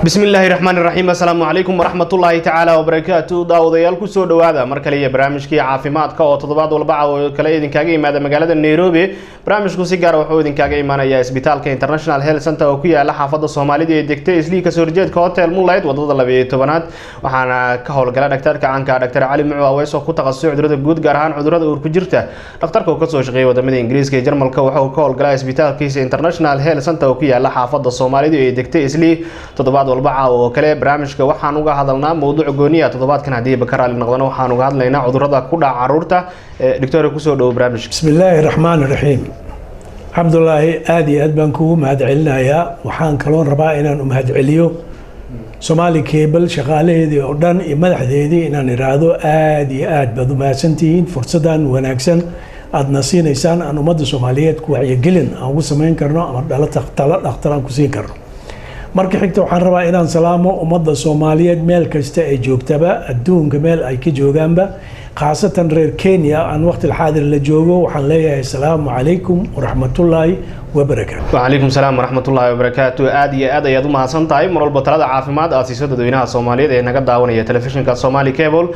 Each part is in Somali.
Bismi illaahi raxmaan iraxiim, assalaamu calaykum waraxmatullaahi tacaala wabarakaatu. Daawadayaal, kusoo dhowaada mar kale iyo barnaamijkii caafimaadka oo toddobaad walba oo kale idinkaaga yimaada magaalada Nairobi. Barnaamijku si gaara wuxuu idinkaaga imaanayaa isbitaalka International Health Center oo ku yaala xaafadda Soomaalida ee degtay Islii, kasoo horjeedka Hotel Moonlight, wadada 12aad. Waxaana ka howlgala dhaktarka caanka Dr Cali Mucu Aweys oo ku takhasusay cudurada guud, gaar ahaan cudurada uur ku jirta. Dhakhtarka oo kasoo shaqeeyay wadamada Ingiriiska iyo Jarmalka waxa uu ka howlgalaa isbitaalkiisa International Health Center oo ku yaala xaafadda Soomaalida ee degtay Islii. Toddobaad walba caawa oo kale barnaamijka waxaan uga hadalnaa mowduuc gooniya. Toddobaadkan haddii bakaraali noqdana waxaan uga hadlaynaa cudurada ku dhaca caruurta. Doctor, kusoo dhowo barnaamijka. Bismi illaahi raxmaan raxiim. Cabdulaahi, aada iyo aad baan kugu mahadcelinayaa. Waxaan kaloon rabaa inaan u mahadceliyo Somali Cable shaqaalaheedii oo dhan iyo madaxdeedii, inaan iraahdo aada iyo aad baad u mahadsantihiin fursaddan wanaagsan aadna siinaysaan aan ummadda Soomaaliyeed ku wacyigelin aan ugu samayn karno ama dhalo talo dhakhtar aan ku siin karno. Marka xigta, waxaan rabaa inaan salaamo ummadda Soomaaliyeed meel kasta ay joogtaba, adduunka meel ay ka joogaanba, khaasatan reer Kenya aan waqti xaadir la joogo. Waxaan leeyahay asalaamu calaykum waraxmatullaahi wabarakaatu. Wacalaykum salaam waraxmatullaahi wabarakaatu. Aada iyo aad ayaad u mahadsan tahay mar walba talada caafimaad aad siiso dadweynaha Soomaaliyeed ee naga daawanaya telefishinka Somali Cable.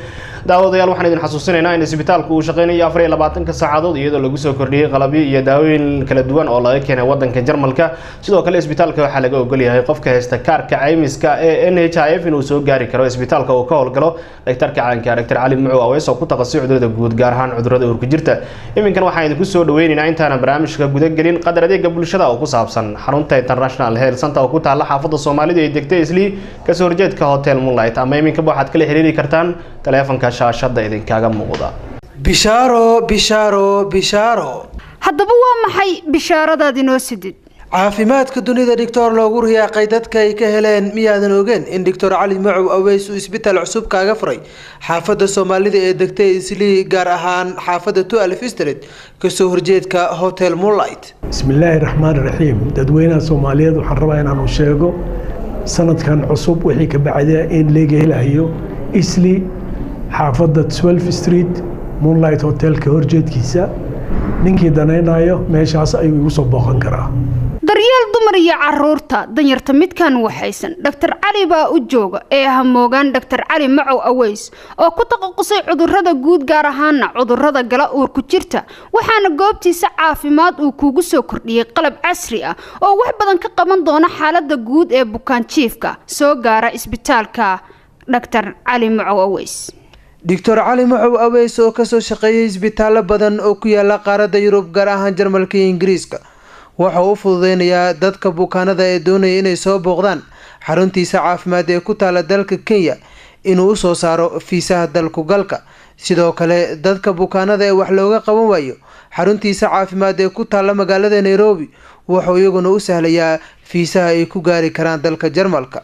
Daawadayaal, waxaan idin xasuusinaynaa in isbitaalku uu shaqeynayo 24-ka saacadood, iyadoo lagu soo kordhiyey qalabyo iyo daawooyin kala duwan oo laga keenay wadanka Jarmalka. Sidoo kale isbitaalka waxaa laga ogol yahay qofka haysta kaarka caymiska ee NHIF inuu soo gaari karo isbitaalka uu ka howlgalo dhaktarka caanka Dr Cali Mucu Aweys oo ku takhasusay cudurada guud, gaar ahaan cudurada uurku jirta. Iminkan waxaan idinku soo dhaweynaynaa, intaana barnaamijka gudagelin, qadar adeega bulshada oo ku saabsan xarunta International Health Center oo ku taalla xaafadda Soomaalida ee degtay Islii, kasoo horjeedka Hotel Moonlight, ama iminkaba waxaad kala xiriiri kartaan taleefanka shaashada idinkaaga muuqda. Bishaaro, bishaaro, bishaaro! Haddaba waa maxay bishaaradaad inoo sidid? Caafimaadka dunida dhigtoor loogu riyaaqay dadka ay ka heleen, miyaadan ogeen in Doctor Cali Macow Aweys uu isbitaal cusub kaaga furay xaafadda Soomaalida ee degtay Islii, gaar ahaan xaafadda 12 Street, kasoo horjeedka Hotel Moonlight? Bismi illaahi raxmaan raxiim. Dadweynaha Soomaaliyeed waxaan rabaa inaanu sheego sanadkan cusub wixii ka bacda in laga helayo Isli, xaafadda 12 Street, Moonlight Hotelka horjeedkiisa. Ninkii danaynayo meeshaas ayuu igu soo booqan karaa. Daryeel dumar iyo caruurta, danyarta midkan waxaysan, Dhaktar Cali baa u jooga ee hamoogaan. Dhaktar Cali Macow Aweys oo ku takhasusay cudurada guud, gaar ahaana cudurada gala uurku jirta, waxaana goobtiisa caafimaad uu kuugu soo kordhiyey qalab casri ah oo wax badan ka qaban doona xaalada guud ee bukaan jiifka soo gaara isbitaalka Dhaktar Cali Macow Aweys. Doctor Cali Macow Aweys oo kasoo shaqeeyay isbitaallo badan oo ku yaala qaaradda Yurub, gaar ahaan Jarmalka iyo Ingiriiska, waxa uu u fududeynayaa dadka bukaanada ee doonaya inay soo booqdaan xaruntiisa caafimaad ee ku taala dalka Kenya inuu usoo saaro fiisaha dalku galka. Sidoo kale dadka bukaanada ee wax looga qaban waayo xaruntiisa caafimaad ee ku taala magaalada Nairobi, wuxuu iyaguna u sahlayaa fiisaha ay ku gaari karaan dalka Jarmalka.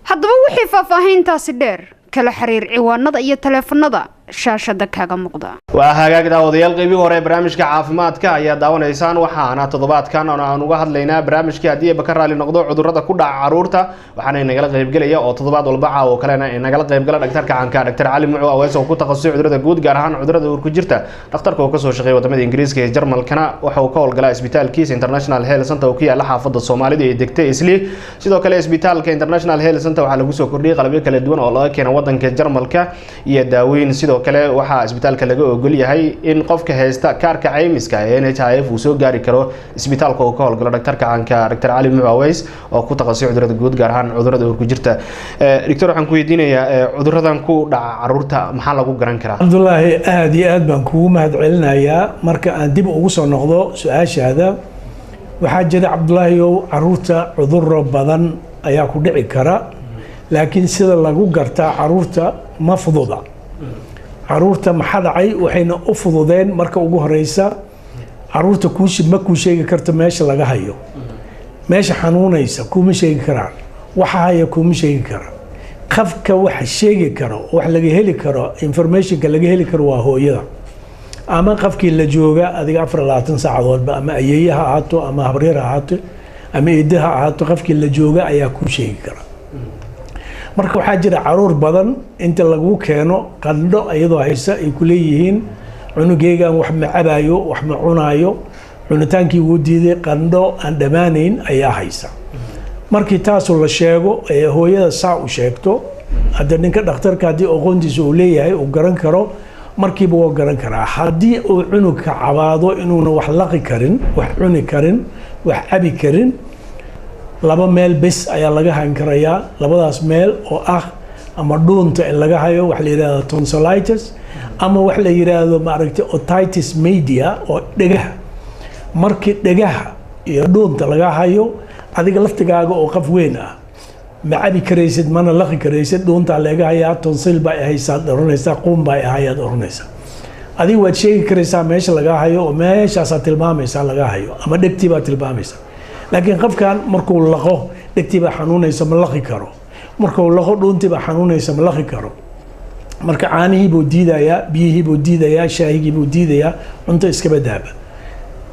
Haddaba wixii faahfaahintaasi dheer, kala xiriir ciwaanada iyo taleefanada shaashada kaaga muuqda. Waa hagaag daawadayaal, qeybihii hore ee barnaamijka caafimaadka ayaa daawanaysaan. Waxaana toddobaadkan aan uga hadlaynaa barnaamijkii, haddii ba ka raali noqdo, cudurada ku dhaca caruurta. Waxaana inagala qaybgelaya oo toddobaad walba caawo kalena inagala qaybgala dhaktarka caanka Dr Cali Mucu Aweys oo ku takhasusay cudurada guud, gaar ahaan cudurada uurku jirta. Dhakhtarka oo kasoo shaqeeyay wadamada Ingiriiska iyo Jarmalkana waxa uu ka howlgalaa isbitaalkiisa International Health Center oo ku yaala xaafadda Soomaalida ee degtay Islii. Sidoo kale isbitaalka International Health Center waxaa lagu soo kordhiyey qalabyo kala duwan oo laga keena wadanka Jarmalka iyo daawooyin. Sidoo kale waxaa isbitaalka laga ogol yahay in qofka haysta kaarka caymiska ee NHIF uu soo gaari karo isbitaalka uu ka howlgalo dhaktarka caanka Dr Cali Mucu Aweys oo ku takhasusay cudurada guud, gaar ahaan cudurada uurku jirta. Doctor, waxaan ku weydiinayaa, cuduradan ku dhaca caruurta maxaa lagu garan karaa? Cabdulaahi, aada iyo aad baan kugu mahadcelinayaa. Marka aan dib ugu soo noqdo su-aashaada, waxaa jira, Cabdulaahiyow, caruurta cuduro badan ayaa ku dhici kara, laakiin sida lagu gartaa caruurta ma fududa. Caruurta maxaa dhacay? Waxayna u fududeen, marka ugu horeysa, caruurta kuushi ma kuu sheegi karto meesha laga hayo, meesha xanuunaysa kuma sheegi karaan, waxa haya kuma sheegi karaan. Qafka waxa sheegi karo, wax laga heli karo, informationka laga heli karo waa hooyada ama qafkii la jooga adiga 24 saacadoodba, ama ayeeye ha ahaato ama habreer ha ahaato ama eedde ha ahaato, qafkii la jooga ayaa kuu sheegi kara. Marka waxaa jira caruur badan inta lagu keeno qandho iyadoo haysa ay ku leeyihiin cunugeygan wax ma cabaayo, wax ma cunaayo, cunitaankii wuu diiday, qandho aan dhammaanayn ayaa haysa. Markii taasu la sheego ee hooyada saa u sheegto, hadda ninka dhakhtarka haddii aqoontiisa uu leeyahay uu garan karo, markiiba waa garan karaa. Haddii uu cunugka cabaado inuuna wax laqi karin, wax cuni karin, wax cabi karin, laba meel bes ayaa laga hayn karayaa. Labadaas meel oo ah ama dhuunta in laga hayo, wax la yidhahdo tonsillitis, ama wax la yidhaahdo, maaragtay, otitis media oo dhegaha. Markii dhegaha iyo dhuunta laga hayo, adiga laftigaaga oo qof weyn ah ma cabi karaysid mana laqi karaysid. Dhuuntaa laga hayaa, tonsil baa haysaad oranaysaa, quun baa hayaad oranaysaa. Adiga waad sheegi karaysaa meesha laga hayo oo meeshaasaad tilmaamaysaa laga hayo, ama dhegtii baad tilmaamaysaa. Laakiin qofkan markuu laqo dhegtii baa xanuunaysa, ma laqi karo. Markuu laqo dhuuntii baa xanuunaysa, ma laqi karo. Marka caanihii buu diidayaa, biyihii buu diidayaa, shaahigii buu diidayaa, cunto iskaba daaba.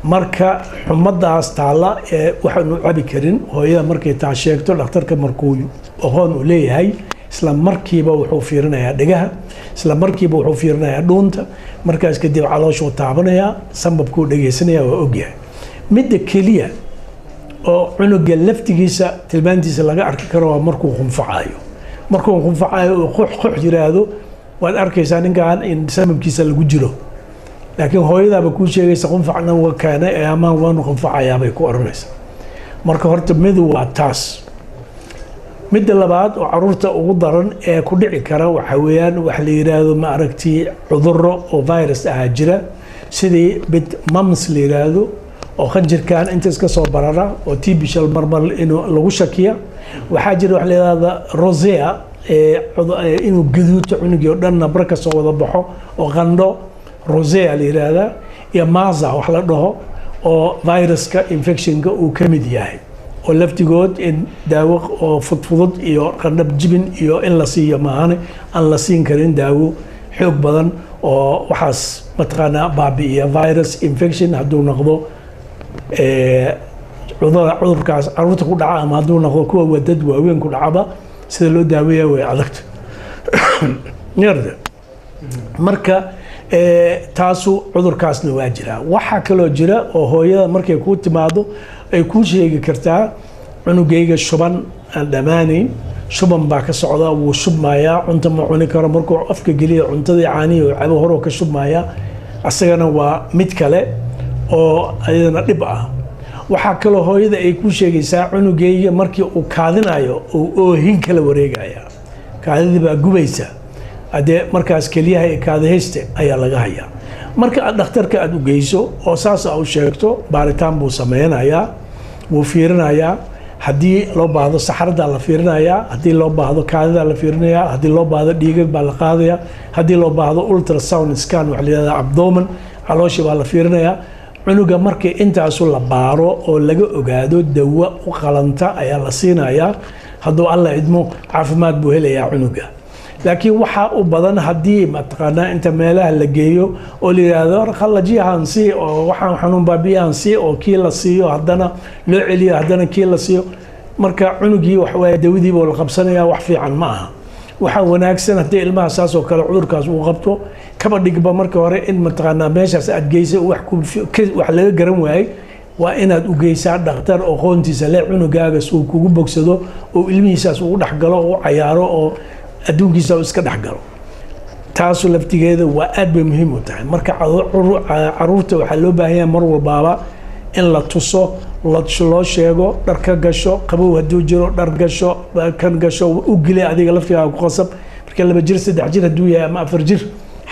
Marka xumadaas taalla ee waxaanu cabi karin, hooyada markay taa sheegto, dhakhtarka markuu aqoon uu leeyahay isla markiiba wuxuu fiirinayaa dhegaha, isla markiiba wuxuu fiirinayaa dhuunta. Markaas kadib calooshuu taabanayaa, sambabkuu dhegeysanaya, waa ogyahay. Midda keliya oo cunuga laftigiisa tilmaantiisa laga arki karo waa markuu qunfacayo. Markuu qunfacayo oo qox qox yiraahdo, waad arkaysaa ninkan in sambabkiisa lagu jiro. Laakiin hooyadaaba kuu sheegaysa, qunfacna waa keenay ee amaan waanu qunfacayaa bay ku oranaysaa. Marka horta midu waa taas. Midda labaad oo caruurta ugu daran ee ku dhici kara waxa weeyaan wax la yiraahdo, ma aragti, cudurro oo virus ahaa jira, sidii mid mumps la yiraahdo oo qanjirkan inta iska soo barara oo tibishal marmar inuu lagu shakiya. Waxaa jira wax la yiraahdo rosacea ee inuu gaduuto cunugii oo dhan, nabro ka soo wada baxo oo qandho, rosacea la yiraahdaa, iyo maza wax la dhaho oo viruska infectionka uu ka mid yahay, oo laftigood in daawo oo fudfudud iyo qandhab jibin iyo in la siiyo maahane aan la siin karin daawo xoog badan oo waxaas mataqaanaa baabi'iya virus infection hadduu noqdo cudurkaas caruurta ku dhaca ama hadduu noqdo kuwa wadad waaweyn ku dhacaba, sida loo daaweeya way adagta yarda. Marka taasu cudurkaasna waa jiraa. Waxaa kaloo jira oo hooyada markay kuu timaado ay kuu sheegi kartaa: cunugayga shuban aan dhammaanayn, shuban baa ka socda, wuu shubmayaa, cunto ma cuni karo, markuu afka geliya cuntadii caanihii oo cabo horoo ka shubmayaa. Asagana waa mid kale oo ayadana dhib ah. Waxaa kaloo hooyada ay kuu sheegaysaa: cunugayga markii uu kaadinayo uu oohin kala wareegaya, kaadidii baa gubaysa. Haddee markaas keliyaha ee kaadihayste ayaa laga hayaa. Marka aad dhakhtarka aada u geyso oo saas a u sheegto, baaritaan buu sameynayaa, wuu fiirinayaa. Haddii loo baahdo saxaradaa la fiirinayaa, haddii loo baahdo kaadidaa la fiirinayaa, haddii loo baahdo dhiigag baa la qaadayaa, haddii loo baahdo ultrasound scan waxa la yihahdaa abdomen, calooshii baa la fiirinayaa. Cunuga markii intaasu la baaro oo laga ogaado, dawo u qalanta ayaa la siinayaa. Hadduu Alla idmo, caafimaad buu helayaa cunuga. Laakiin waxaa u badan haddii mataqaanaa inta meelaha la geeyo oo la yidhaahdo qallajiyahan sii oo waxaan xanuun baabiyahan sii oo kii la siiyo, haddana loo celiyo, haddana kii la siiyo, marka cunugii waxawaaye dawadiiba la qabsanaya, wax fiican ma aha. Waxaa wanaagsan haddii ilmaha saas oo kale cudurkaas uu qabto, kaba dhigba marka hore in mataqaanaa meeshaas aad geysay wax wax laga garan waayey, waa inaad u geysaa dhakhtar aqoontiisa leh cunugaaga si uu kugu bogsado oo ilmihiisaas ugu dhexgalo oo u cayaaro oo adduunkiisa iska dhexgalo. Taasu laftigeeda waa aad bay muhiim u tahay. Marka caruurta waxaa loo baahan yahay mar walbaaba in la tuso, loo sheego dhar ka gasho, qabow hadduu jiro dhar gasho, kan gasho u gile, adiga laftigaaga ku qasab. Marka 2 jir, 3 jir hadduu yahay ama 4 jir,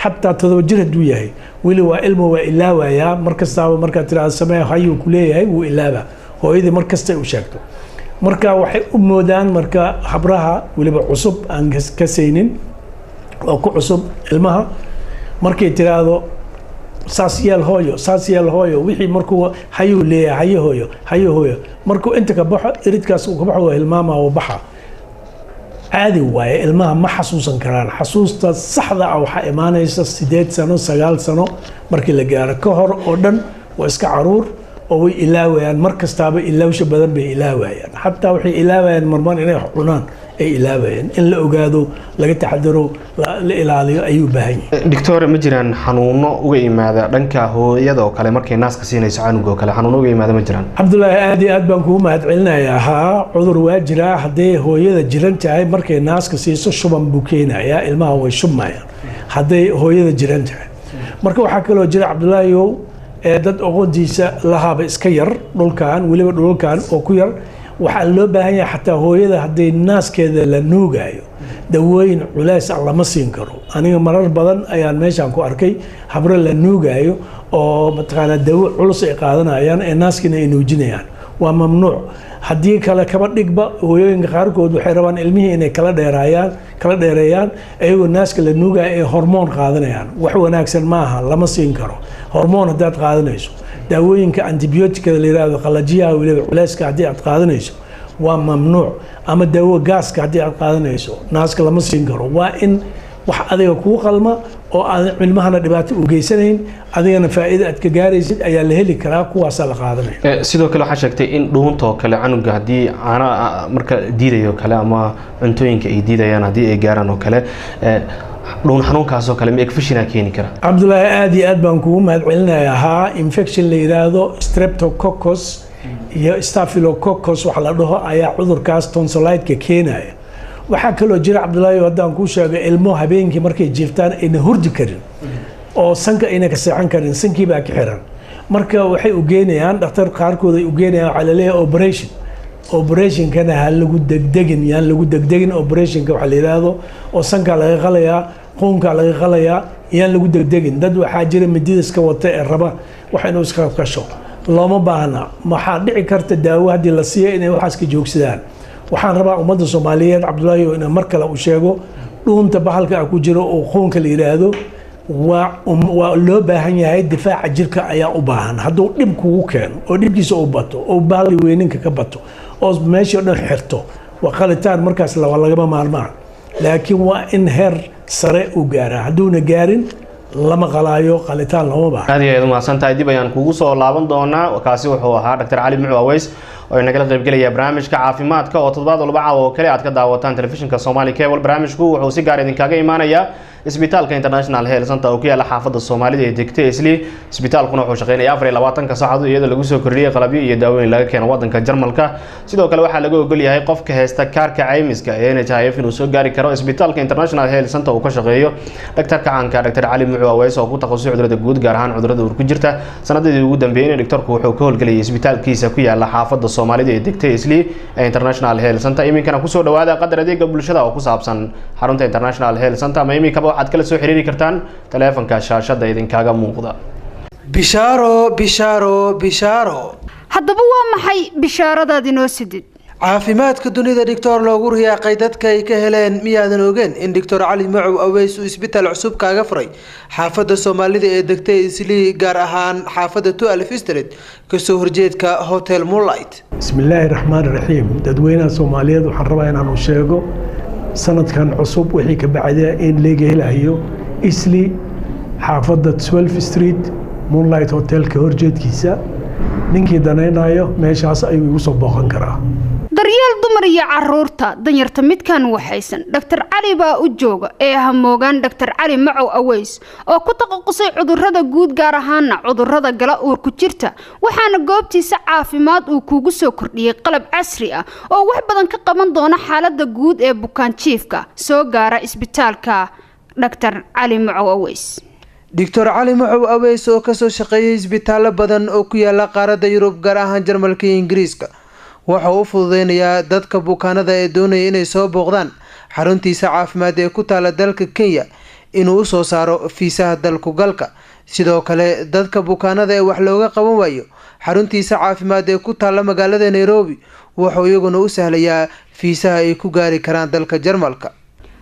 xataa 7 jir hadduu yahay, weli waa ilmo, waa ilaawayaa. Mar kastaaba markaad tiraahdo samee, hayuu ku leeyahay, wuu ilaaba hooyadii mar kastay u sheegto. Marka waxay u moodaan marka habraha weliba cusub aan kasaynin oo ku cusub ilmaha, markay tiraahdo saas yeel hooyo, saas yeel hooyo, wixii markuu hayuu leeyahay, haye hooyo, haye hooyo, markuu inta ka baxo, iridkaas uu ka baxo, waa hilmaama oo baxa. Caadi waaye, ilmaha ma xasuusan karaan. Xasuusta saxda ah waxaa imaanaysa 8 sano, 9 sano markii la gaaro. Ka hor oo dhan waa iska caruur oo way ilaawayaan mar kastaaba, ilaawsha badan bay ilaawayaan. Xataa waxay ilaawayaan marmar inay wax cunaan. Ay ilaabayeen in la ogaado, laga taxadaro, la ilaaliyo ayuu baahan yahay. Doctor, ma jiraan xanuuno uga yimaada dhanka hooyada oo kale markay naaska siinayso canuga oo kale? Xanuuno uga yimaada ma jiraan? Cabdulaahi, aad iyo aad baan kugu mahad celinayaa. Haa, cudur waa jiraa. Hadday hooyada jiran tahay, markay naaska siiso shuban buu keenayaa, ilmaha way shubmayaan hadday hooyada jiran tahay. Marka waxaa kaloo jira, Cabdulaahiyow, ee dad aqoontiisa lahaaba iska yar dhulkan, weliba dhulalkan oo ku yar. Waxaa loo baahan yahay xataa hooyada hadday naaskeeda la nuugayo, dawooyin culays ah lama siin karo. Aniga marar badan ayaan meeshaan ku arkay habro la nuugayo oo mataqaanaa dawo culus ay qaadanayaan ee naaskiina ay nuujinayaan. Waa mamnuuc. Haddii kale kaba dhigba, hooyooyinka qaarkood waxay rabaan ilmihii inay kala dheeraayaan, kala dheereeyaan, iyagoo naaska la nuugaya ay hormoon qaadanayaan. Wax wanaagsan maaha, lama siin karo hormoon haddaad qaadanayso. Daawooyinka antibiyootikada la yiraahdo, qalajiyaha weliba culeyska, haddii aad qaadanayso waa mamnuuc. Ama daawo gaaska haddii aad qaadanayso, naaska lama siin karo. Waa in wax adiga kuu qalma oo aan ilmahana dhibaato u geysanayn, adigana faa'iido aad ka gaaraysid ayaa la heli karaa, kuwaasaa la qaadanaya. Sidoo kale waxaa sheegtay in dhuunta oo kale canuga haddii caana marka diidayo kale ama cuntooyinka ay diidayaan haddii ay gaaraan oo kale, dhuun xanuunkaasoo kale ma infection keeni kara? Cabdulaahi, aad iyo aad baan kugu mahad celinayaa. Haa, infection la yidhaahdo streptococcus iyo staphylococcus waxa la dhaho ayaa cudurkaas tonsillitka keenaya. Waxaa kaloo jira, Cabdulaahi, haddaan kuu sheego, ilmo habeenkii markay jiiftaan ayna hurdi karin oo sanka ayna ka seexan karin, sankii baa ka xiran. Marka waxay u geenayaan dhakhtar, qaarkood ay u geenayaan, waxaa laleeyahay operation. Operationkana ha lagu degdegin, yaan lagu degdegin operationka waxaa la yidhaahdo oo sankaa laga qalayaa, quunkaa laga qalayaa, yaan lagu degdegin. Dad waxaa jira midida iska wata ee raba wax inuu iska kasho. Looma baahna. Waxaa dhici karta daawo haddii la siiyo inay waxaas ka joogsadaan. Waxaan rabaa ummadda Soomaaliyeed, Cabdullaahi, inaan mar kale u sheego dhuunta bahalka ah ku jiro oo quunka la yidhaahdo waa loo baahan yahay. Difaaca jirka ayaa u baahan. Hadduu dhib kugu keeno oo dhibkiisa u bato oo bahal weyninka ka bato oo meeshii o dhan xirto, waa qalitaan markaas waa lagama maarmaan, laakiin waa in heer sare u gaaraa. Hadduuna gaarin lama qalaayo, qalitaan looma baahna. Aad iyo aad umahadsan tahay, dib ayaan kugu soo laaban doonaa. Kaasi wuxuu ahaa Dr. Cali Mucu Aweys oo inagala qaybgelaya barnaamijka caafimaadka oo toddobaad walba caawa oo kale aad ka daawataan telefishinka Somali Cable. Barnaamijku wuxuu si gaar idinkaaga imaanayaa isbitaalka International Health Center oo ku yaala xaafadda Soomaalida ee degtay Isli. Isbitaalkuna wuxuu shaqeynaya 24-ka saacadood, iyadoo lagu soo kordhiyey qalabyo iyo daawooyin laga keeno wadanka Jarmalka. Sidoo kale waxaa laga ogol yahay qofka haysta kaarka caymiska ee NHIF inuu soo gaari karo isbitaalka International Health Center uu ka shaqeeyo dhaktarka caanka Dr. Cali Mucu Aweys oo ku takhasusay cudurada guud, gaar ahaan cudurada uur ku jirta. Sanadadii ugu dambeeyay dhaktarku wuxuu ka howlgelayay isbitaalkiisa ku yaala xaafadda Soomaalida ee degtay Isli ee International Health Center. Iminkana kusoo dhawaada qadar adeega bulshada oo ku saabsan xarunta International Health Center, ama iminkaba waxaad kala soo xiriiri kartaan taleefanka shaashada idinkaaga muuqda. Bishaaro, bishaaro, bishaaro! Haddaba waa maxay bishaaradaad inoo sidid? Caafimaadka dunida dhigtoor loogu riyaaqay dadka ay ka heleen, miyaadan ogeen in Doctor Cali Macow Aweys uu isbitaal cusub kaaga furay xaafadda Soomaalida ee degtay Islii, gaar ahaan xaafadda 12 Street, kasoo horjeedka Hotel Moonlight? Bismi illaahi raxmaan raxiim. Dadweynaha Soomaaliyeed waxaan rabaa inaanu sheego sanadkan cusub wixii ka bacda in laga helayo Isli, xaafadda 12 Street, Moonlight Hotelka horjeedkiisa. Ninkii danaynayo meeshaas ayuu igu soo booqan karaa. Daryeel dumar iyo caruurta, danyarta midkaan waxaysan, Dhaktar Cali baa u jooga ee hamoogaan. Dhaktar Cali Macow Aweys oo ku takhasusay cudurrada guud, gaar ahaana cudurrada gala uurku jirta, waxaana goobtiisa caafimaad uu kugu soo kordhiyey qalab casri ah oo wax badan ka qaban doona xaalada guud ee bukaan jiifka soo gaara isbitaalka Dhaktar Cali Macow Aweys. Doctor Cali Macow Aweys oo kasoo shaqeeyay isbitaallo badan oo ku yaala qaaradda Yurub, gaar ahaan Jarmalka iyo Ingiriiska, waxa uu u fududeynayaa dadka bukaanada ee doonaya inay soo booqdaan xaruntiisa caafimaad ee ku taala dalka Kenya inuu usoo saaro fiisaha dalku galka. Sidoo kale dadka bukaanada ee wax looga qaban waayo xaruntiisa caafimaad ee ku taala magaalada Nairobi, wuxuu iyaguna u sahlayaa fiisaha ay ku gaari karaan dalka Jarmalka.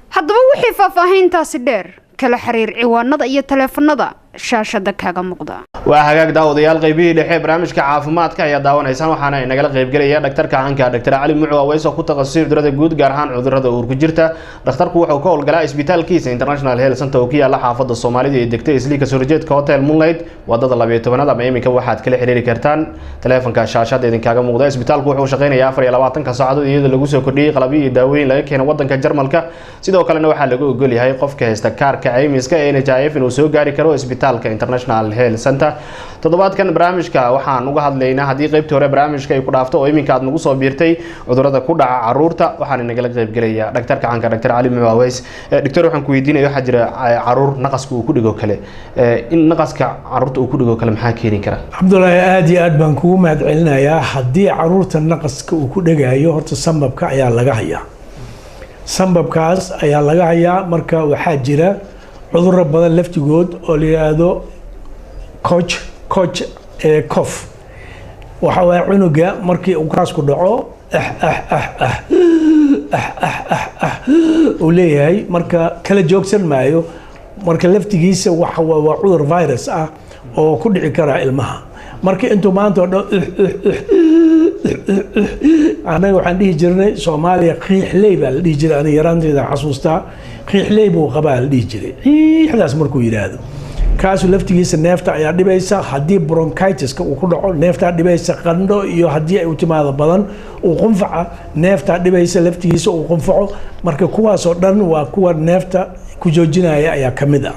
Haddaba wixii faahfaahintaasi dheer kala xiriir ciwaanada iyo taleefanada. Shaashada kaaga muuqda. Waa hagaag, daawadayaal, qaybihii dhexe barnaamijka caafimaadka ayaa daawanaysaan, waxaana inagala qaybgelaya dhaktarka caanka Dr. Cali Mucu Aweys oo ku takhasusay cudurada guud, gaar ahaan cudurada uurku jirta. Dhakhtarku wuxuu ka howlgalaa isbitaalkiisa International Health Center oo ku yaala xaafadda Soomaalida ee degtay Islii, kasoo horjeedka Hotel Moonlight, wadada 12aad, ama iminka waxaad kala xiriiri kartaan taleefanka shaashada idinkaaga muuqda. Isbitaalku wuxuu shaqeynayaa 24-ka saacadood, iyadoo lagu soo kordhiyey qalabyo iyo daawooyin laga keeno wadanka Jarmalka. Sidoo kalena waxaa lagu ogol yahay qofka haysta kaarka caymiska ee NHIF inuu soo gaari karo isbitaalka International Health Center. Toddobaadkan barnaamijka waxaan uga hadlaynaa, haddii qaybtii hore barnaamijka ay ku dhaafto oo iminka aad nagu soo biirtay, cudurada ku dhaca caruurta. Waxaana nagala qaybgelaya dhaktarka caanka Dr. Cali Mucu Aweys. Doctor, waxaan ku weydiinaya, waxaa jira caruur naqaska uu ku dhigo kale. In naqaska caruurta uu ku dhigo kale maxaa keeni kara? Cabdulaahi, aada iyo aad baan kugu mahad celinayaa. Haddii caruurta naqaska uu ku dhegayo, horta sambabka ayaa laga hayaa, sambabkaas ayaa laga hayaa. Marka waxaa jira cudurro badan laftigood oo la yidhaahdo cough ee cough. Waxa waaye cunuga markii uu kaasku dhaco, ah ah ah ah ah ah ah ah uu leeyahay, marka kala joogsan maayo. Marka laftigiisa waxa waa cudur virus ah oo ku dhici kara ilmaha. Marka intuu maanta oo dhan, annaga waxaan dhihi jirnay Soomaaliya qiixley baa la dhihi jiray. Aniga yaraanteyda xasuustaa, qiixley buu qabaa la dhihi jiray qiixdaas markuu yidhaahdo. Kaasu laftigiisa neefta ayaa dhibaysa. Haddii bronchitiska uu ku dhaco, neeftaa dhibaysa, qandho iyo haddii ay u timaado badan uu qunfaca, neeftaa dhibaysa, laftigiisa uu qunfaco. Marka kuwaasoo dhan waa kuwa neefta ku joojinaya ayaa ka mid ah.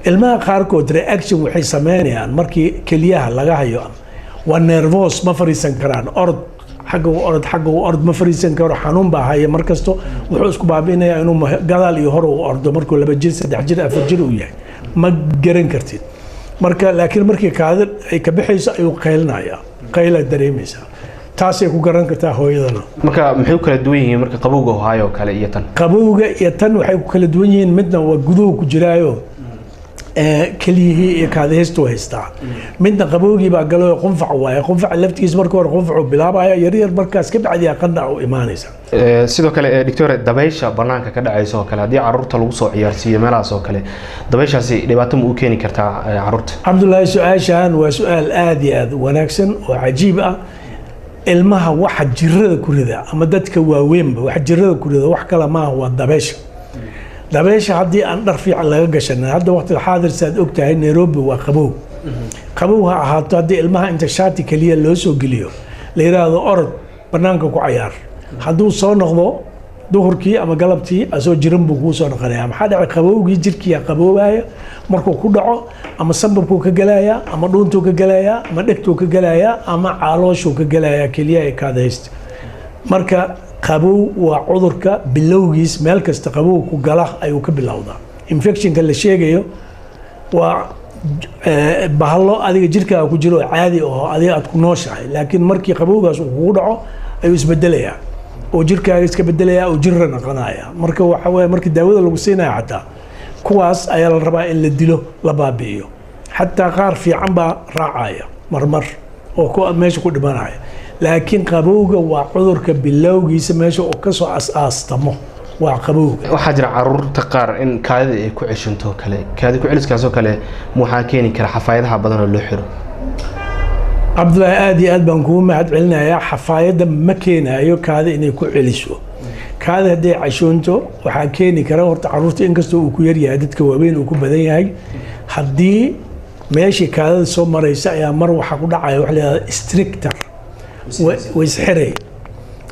Ilmaha qaarkood reaction waxay sameynayaan markii keliyaha laga hayo, waa nervous, ma fariisan karaan. Orod xagga u orod, xagga u orod, ma fariisan karo, xanuun baa haya. Markasto wuxuu isku baabi'inayaa inuu gadaal iyo hor u ordo. Markuu 2 jir, 3 jir, 4 jir uu yahay, ma garan kartid marka. Laakiin markii kaadi ay ka baxayso ayuu qaylinaya, qayla dareemaysaa, taasay ku garan kartaa hooyadana. Marka maxay u kala duwan yihiin marka qabowga ohaayo kale iyo tan? Qabowga iyo tan waxay ku kala duwan yihiin, midna waa guduhu ku jiraayo, keliyihii iyo kaadihaystu haystaa. Midna qabowgii baa galay oo qunfac waaye. Qunfaca laftigiisa marka hore qunfacu bilaabaya yaryar, markaas ka bacdiyaa qandha u imaanaysa. Sidoo kale, doctor, dabaysha banaanka ka dhacaysa oo kale, haddii caruurta lagu soo ciyaarsiiyo meelahaas oo kale, dabayshaasi dhibaato ma u keeni kartaa caruurta? Cabdullaahi, su-aashan waa su-aal aada iyo aada u wanaagsan oo cajiib ah. Ilmaha waxa jirada ku rida ama dadka waaweynba waxa jirada ku rida wax kale maaha, waa dabeysha. Dabeysha haddii aan dhar fiican laga gashanin, hadda waqtiga xaadir saad og tahay Nairobi waa qabow, qabow ha ahaato, haddii ilmaha inta shaati keliya loo soo geliyo la yidhaahdo orod banaanka ku cayaar, hadduu soo noqdo duhurkii ama galabtii asoo jiran buu kuu soo noqonaya. Maxaa dhacay? Qabowgii jirkiyaa qaboobaya. Markuu ku dhaco, ama sambabkuu ka gelaya, ama dhuuntuu ka gelaya, ama dhegtuu ka gelaya, ama calooshuu ka gelaya, keliya ay kaadahaysta. Marka qabow waa cudurka bilowgiis. Meel kasta qabow ku gala ayuu ka bilowdaa. Infectionka la sheegayo waa bahallo adiga jirkaaga ku jiro oo caadi oo adiga aad ku nooshahay, laakiin markii qabowgaas uu kugu dhaco ayuu isbedelayaa oo jirkaaga iska bedelaya oo jirra noqonaya. Marka waxa weeye markii daawada lagu siinaya, xataa kuwaas ayaa la rabaa in la dilo, la baabi'iyo. Xataa qaar fiican baa raacaya marmar oo ku meesha ku dhimanaya, laakiin qabowga waa cudurka bilowgiisa. Meesha uu kasoo as-aastamo waa qabowga. Waxaa jira caruurta qaar in kaadida ay ku ceshanto kale. Kaadi ku celiskaasoo kale waxaa keeni kara xafaayadaha badan oo loo xiro? Cabdullaahi, aada iyo aad baan kugu mahad celinayaa. Xafaayadda ma keenayo kaadi inay ku celiso. Kaadi hadday cashoonto waxaa keeni kara horta caruurta, inkastoo uu ku yaryahay, dadka waaweyn uu ku badan yahay. Haddii meeshii kaadida soo maraysa ayaa mar waxaa ku dhacaya waxa la yidhahda stricture, way isxiray.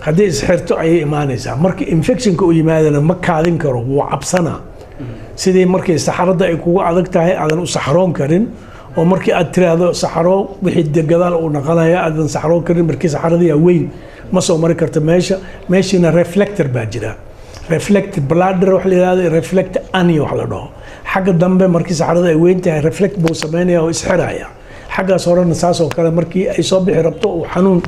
Haddii isxirto ayay imaanaysaa. Marka infectionka uu yimaadana ma kaadin karo, wuu cabsanaa. Sidii markii saxarada ay kugu adag tahay, aadan u saxroon karin, oo markii aad tiraahdo saxaro, wixii de gadaal uu noqonaya, aadan saxroon karin. Markii saxaradiyaa weyn ma soo mari karto meesha. Meeshiina reflector baa jira, reflect bladder wax la yidhahdo, reflect ani wax la dhaho. Xagga dambe markii saxarada ay weyn tahay reflect buu sameynaya oo isxiraya. Xaggaas horena saas oo kale, markii ay soo bixi rabto uu xanuun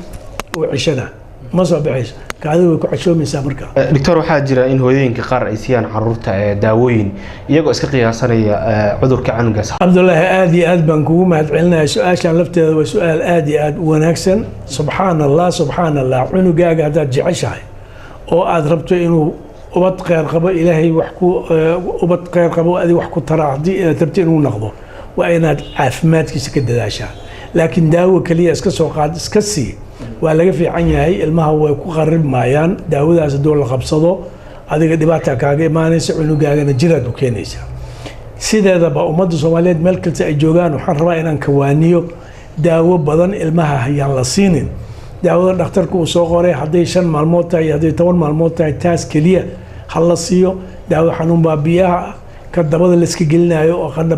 uu ceshana, ma soo bixayso, kaadida way ku cashoomaysaa marka. Doctor, waxaa jira in hooyooyinka qaar ay siiyaan caruurta daawooyin iyagoo iska qiyaasanaya cudurka canugaas. Cabdullaahi, aada iyo aad baan kugu mahad celinaya. Su-aashan lafteeda waa su-aal aada iyo aad u wanaagsan. Subxaan Allah, subxaan Allah. Cunugaaga haddaad jeceshahay oo aad rabto inuu ubad kheyr qabo, Ilaahay wax ku ubad kheyr qabo, adig wax ku tara, haddii aad rabto inuu noqdo, Waa inaad caafimaadkiisa ka dadaashaa, laakiin daawo keliya iska soo qaad, iska sii, waa laga fiican yahay. Ilmaha way ku qaribmayaan daawadaas. Hadduu la qabsado, adiga dhibaata kaaga imaanaysa, cunugaagana jiraad u keenaysaa. Sideedaba ummadda Soomaaliyeed meel kasta ay joogaan waxaan rabaa inaan kawaaniyo: daawo badan ilmaha hayaan la siinin. Daawada dhakhtarka uu soo qoray, hadday 5 maalmood tahay iyo hadday 10 maalmood tahay, taas keliya ha la siiyo. Daawo xanuun baabiyaha ah, ka dabada layska gelinayo oo qandha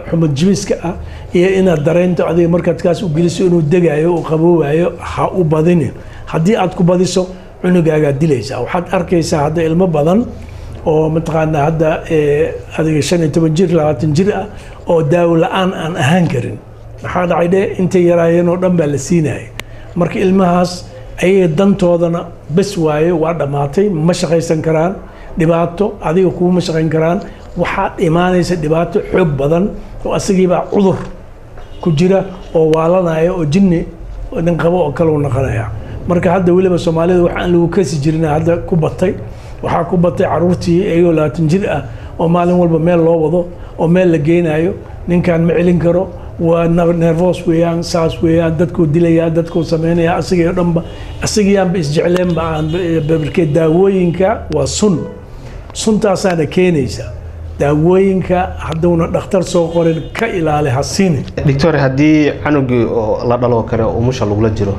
xumad jibiska ah, iyo inaad dareento adiga markaad kaas u geliso inuu degayo, uu qaboobayo, ha u badinin. Haddii aad ku badiso, cunugaagaad dilaysaa. Waxaad arkaysaa hadda ilmo badan oo mataqaanaa hadda adiga 15 jir, 20 jir ah oo daawo la-aan aan ahaan karin. Maxaa dhacay dhe? Intay yaraayeen oo dhan baa la siinayay. Marka ilmahaas ayaga dantoodana bes waaye, waa dhammaatay. Ma shaqaysan karaan, dhibaato adiga kuuma shaqayn karaan. Waxaa imaanaysa dhibaato xoog badan oo asagiibaa cudur ku jira oo waalanaya oo jinni nin qabo oo kale u noqonaya. Marka hadda weliba Soomaalida wax aan lagu kasi jirin hadda ku batay. Waxaa ku batay caruurtii iyagoo 20 jir ah oo maalin walba meel loo wado oo meel la geynayo. Ninkan ma celin karo, waa nervous weeyaan, saas weeyaan, dadkuu dilayaa, dadkuu sameynaya, asagii oo dhanba asagiyaanba isjecleenba aan barkee. Daawooyinka waa sun, suntaasaana keenaysa. Daawooyinka hadduuna dhakhtar soo qorin, ka ilaali, ha siinin. Doctor, haddii canugii oo la dhaloo kale umusha lagula jiro,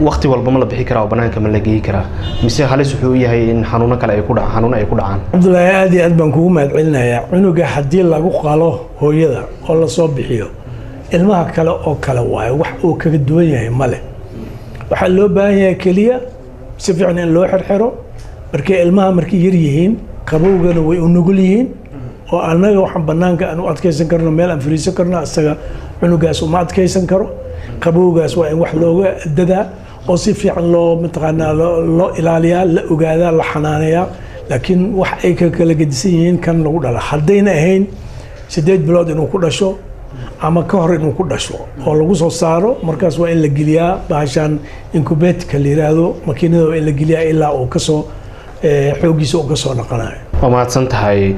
wakti walba ma la bixi karaa oo banaanka ma la geyi karaa, mise halis wuxuu u yahay in xanuuno kale ay ku dhaca, xanuuno ay ku dhacaan? Cabdullaahi, aad iyo aad baan kugu mahadcelinayaa. Cunuga haddii lagu qalo hooyada oo lasoo bixiyo, ilmaha kale oo kale waayo, wax uu kaga duwan yahay male. Waxaa loo baahan yahay keliya si fiican in loo xirxiro. Markay ilmaha markay yar yihiin, qabowgana way u nugul yihiin, oo annaga waxaan banaanka aan u adkaysan karno, meel aan fariisan karno, isaga cunugaas uma adkaysan karo qabowgaas. Waa in wax looga dadaa oo si fiican loo mataqaanaa loo ilaaliyaa, la ogaadaa, la xanaaneeyaa. Laakiin wax ay ka kala gedisan yihiin kan lagu dhala, haddayna ahayn 8 bilood inuu ku dhasho ama ka hor inuu ku dhasho oo lagu soo saaro, markaas waa in la geliyaa bahashaan incubatorka la yiraahdo, makiinada waa in la geliyaa ilaa uu kasoo xooggiisa uu kasoo noqonayo. Waa mahadsan tahay.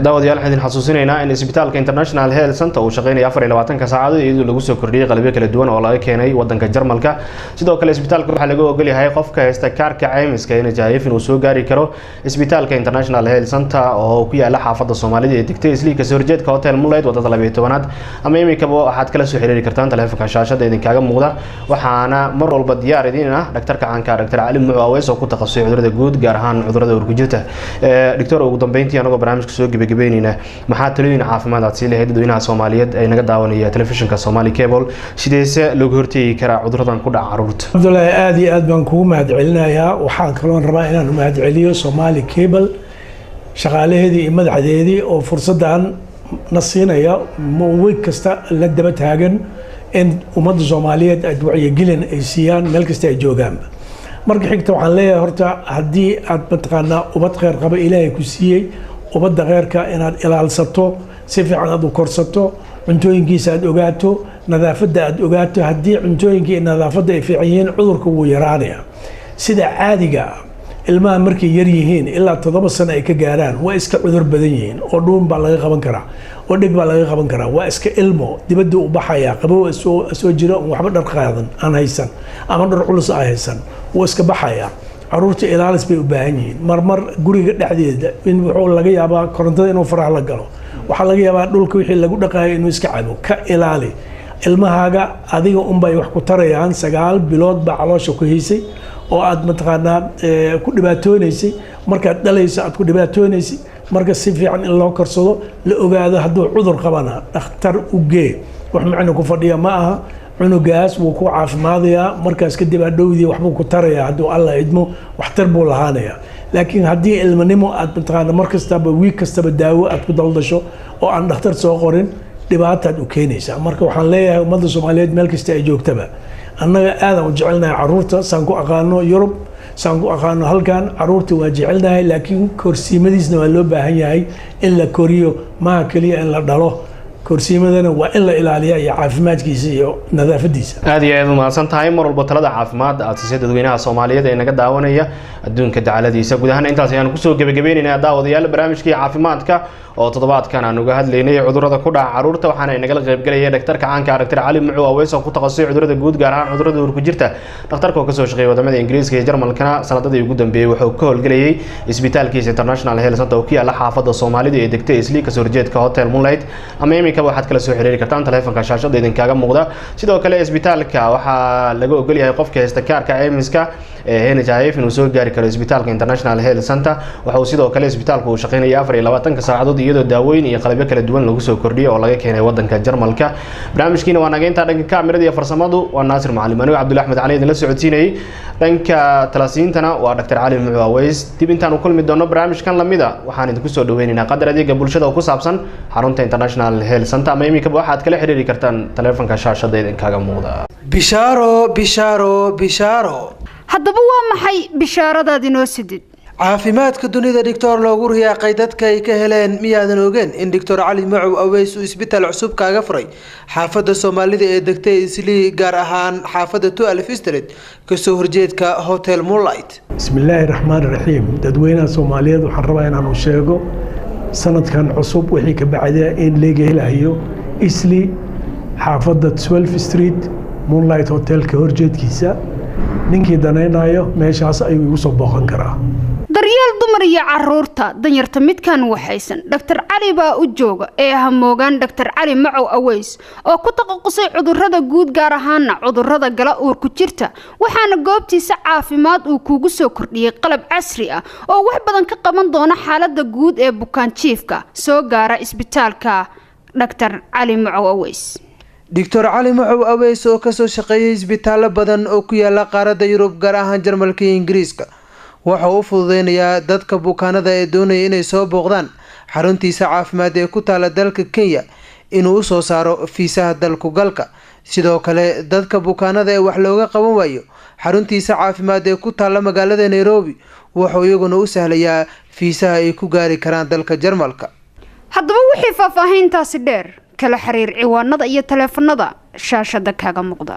Daawadayaal, waxaan idin xasuusinaynaa in isbitaalka International Health Center uu shaqeynayo 24-ka saacadood, iyadoo lagu soo kordhiyey qalabyo kala duwan oo laga keenay wadanka Jarmalka. Sidoo kale isbitaalka waxaa laga ogol yahay qofka haysta kaarka caymiska NHIF inuu soo gaari karo isbitaalka International Health Center oo ku yaala xaafadda Soomaalida ee degtay Islii, kasoo horjeedka Hotel Moonlight, wadada 12aad, ama iminkaba waxaad kala soo xiriiri kartaan taleefanka shaashada idinkaaga muuqda. Waxaana mar walba diyaar idin ah dhaktarka caanka, Dr. Cali Mucu Aweys, oo ku takhasusay cudurada guud, gaar ahaan cudurada uurkujirta. Doctor, ugu dambeyntii, anagoo barnaamijka soo gebagabeyneyna, maxaa talooyin caafimaad aad sii lahayd dadweynaha Soomaaliyeed ee naga daawanaya telefishinka Somali Cable? Sideese looga hortegi karaa cuduradan ku dhaca caruurta? Cabdullaahi, aad iyo aad baan kugu mahadcelinayaa. Waxaan kaloon rabaa inaan mahadceliyo Somali Cable, shaqaalaheedii iyo madaxdeedii oo fursaddan na siinaya, week kasta la daba taagan in ummadda Soomaaliyeed ay wacyigelin ay siiyaan meel kasta ay joogaanba. Marka xigta waxaan leeyahay, horta haddii aad mataqaanaa ubad kheyr qaba Ilaahay ku siiyey, ubadda kheyrka inaad ilaalsato, si fiican aad u korsato, cuntooyinkiisa aad ogaato, nadaafadda aad ogaato. Haddii cuntooyinka iyo nadaafadda ay fiican yihiin, cudurka wuu yaraanaya. Sida caadiga ah, ilmaha markay yar yihiin ilaa 7 sano ay ka gaaraan waa iska cudur badan yihiin, oo dhuun baa laga qaban karaa oo dheg baa laga qaban karaa. Waa iska ilmo, dibadda u baxaya, qabow soo jira, oon waxba dhar qaadan aan haysan ama dhar culus aan haysan, wuu iska baxaya. Caruurta ilaalis bay u baahan yihiin. Marmar guriga dhexdeeda in wuxuu laga yaabaa korontada inuu faraha la galo, waxaa laga yaabaa dhulka wixii lagu dhaqaayo inuu iska cabo. Ka ilaali ilmahaaga, adiga unbay wax ku tarayaan. 9 bilood baa caloosha ku haysay oo aad mataqaanaa ku dhibaatoonaysay, markaad dhalayso aad ku dhibaatoonaysay. Marka si fiican in loo korsado, la ogaado. Hadduu cudur qabana, dhakhtar u gee. Wax macno ku fadhiya ma aha. Cunugaas wuu ku caafimaadayaa, markaas kadib hadhowdii waxbuu ku tarayaa. Hadduu Alla idmo, waxtar buu lahaanayaa. Laakiin haddii ilmanimo aad mataqaana mar kastaba, wiig kastaba daawo aad ku daldasho oo aan dhakhtar soo qorin, dhibaataad u keenaysaa. Marka waxaan leeyahay ummadda Soomaaliyeed meel kasta ay joogtaba, annaga aadaan u jecelnahay caruurta. Saan ku aqaano Yurub, saan ku aqaano halkan, caruurta waa jecelnahay, laakiin korsiimadiisna waa loo baahan yahay in la koriyo, maaha keliya in la dhalo. Korsiimadana waa in la ilaaliyaa iyo caafimaadkiisa iyo nadaafadiisa. Aad iyo aad umahadsan tahay mar walba talada caafimaad aad siisay dadweynaha Soomaaliyeed ee naga daawanaya adduunka dacaladiisa. Guud ahaan intaas ayaan kusoo gebagabeynaynaa, daawadayaal, barnaamijkii caafimaadka oo toddobaadkan aan uga hadlaynay cudurrada ku dhaca caruurta. Waxaana nagala qaybgelaya dhaktarka caanka, Dhaktar Cali Mucu Aweys, oo ku takhasusay cudurrada guud, gaar ahaan cudurrada uurku jirta. Dhakhtarka oo kasoo shaqeeyay wadamada Ingiriiska iyo Jarmalkana, sanadadii ugu dambeeyey wuxuu ka howlgelayay isbitaalkiisa International Health Center oo ku yaala xaafadda Soomaalida ee degtay Islii, kasoo horjeedka Hotel Moonlight, ama iminkaba waxaad kala soo xiriiri kartaan taleefanka shaashada idinkaaga muuqda. Sidoo kale isbitaalka waxaa laga ogol yahay qofka haysta kaarka caymiska ee NHIF inuu soo gaari karo isbitaalka International Health Center. Waxa uu sidoo kale isbitaalku uu shaqeynaya 24-ka saacadood, iyadoo daawooyin iyo qalabyo kala duwan lagu soo kordhiyay oo laga keenay wadanka Jarmalka. Barnaamijkiina waa nageynta. Dhanka kaamirada iyo farsamadu waa Naasir Macalin, anigo Cabdulla Axmed Cali idinla socodsiinayay. Dhanka talasiintana waa Dr Cali Mucu Aweys. Dib intaan u kulmi doono barnaamijkan lamida, waxaan idinku soo dhaweynaynaa qadar adeega bulshada oo ku saabsan xarunta International Health Center, ama iminkaba waxaad kala xiriiri kartaan taleefanka shaashada idinkaaga muuqda. Bishaaro, bishaaro, bishaaro! Haddaba waa maxay bishaaradaad inoo sidid? Caafimaadka dunida dhigtoor loogu riyaaqay dadka ay ka heleen, miyaadan ogeen in Doctor Cali Macow Aweys uu isbitaal cusub kaaga furay xaafadda Soomaalida ee degtay Islii, gaar ahaan xaafadda 12 Street, kasoo horjeedka Hotel Moonlight? Bismi illaahi raxmaan raxiim. Dadweynaha Soomaaliyeed waxaan rabaa inaanu sheego sanadkan cusub wixii ka bacda in laga helayo Isli, xaafadda 12 Street, Moonlight Hotelka horjeedkiisa. Ninkii danaynayo meeshaas ayuu igu soo booqan karaa. Daryeel dumar iyo caruurta, danyarta midkaan waxaysan, Dhaktar Cali baa u jooga ee hamoogaan. Dhaktar Cali Macow Aweys oo ku takhasusay cudurrada guud, gaar ahaana cudurrada gala uurku jirta, waxaana goobtiisa caafimaad uu kuugu soo kordhiyey qalab casri ah oo wax badan ka qaban doona xaalada guud ee bukaan jiifka soo gaara isbitaalka Dhaktar Cali Macow Aweys. Doctor Cali Macow Aweys oo kasoo shaqeeyay isbitaallo badan oo ku yaala qaaradda Yurub, gaar ahaan Jarmalka iyo Ingiriiska, waxa uu u fududeynayaa dadka bukaanada ee doonaya inay soo booqdaan xaruntiisa caafimaad ee ku taala dalka Kenya inuu usoo saaro fiisaha dalku galka. Sidoo kale dadka bukaanada ee wax looga qaban waayo xaruntiisa caafimaad ee ku taala magaalada Nairobi, wuxuu iyaguna u sahlayaa fiisaha ay ku gaari karaan dalka Jarmalka. Haddaba wixii faahfaahintaasi dheer, kala xiriir ciwaanada iyo taleefanada shaashada kaaga muuqda.